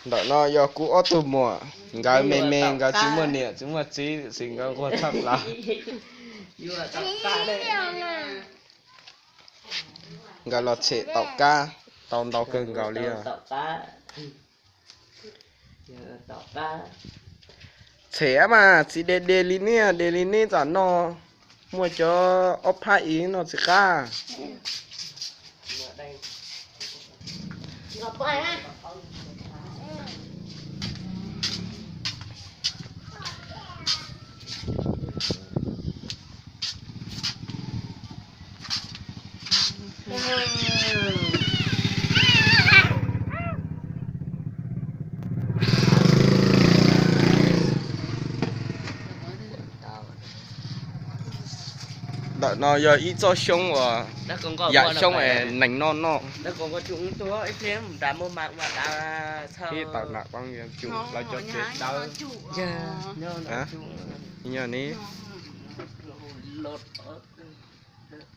Ntawm no yog kuv ob tug muam, nkawd me me nkawd tsis muaj niam tsis muaj txiv tiam sis nkawd nquag tshaj plaws. Nkawd los tshem taum kab tau ntau kawg nkaus li os. Tshem mas tsis de de li neb, de li neb tam no muaj cov ob phab ib no tsis qab. Ntawm no yog ib tsob xyoob uas yam xyoob es nees noj noj. Ib tawm nam poob yuav tsum lawv cov tsev dawb. Nyob ni.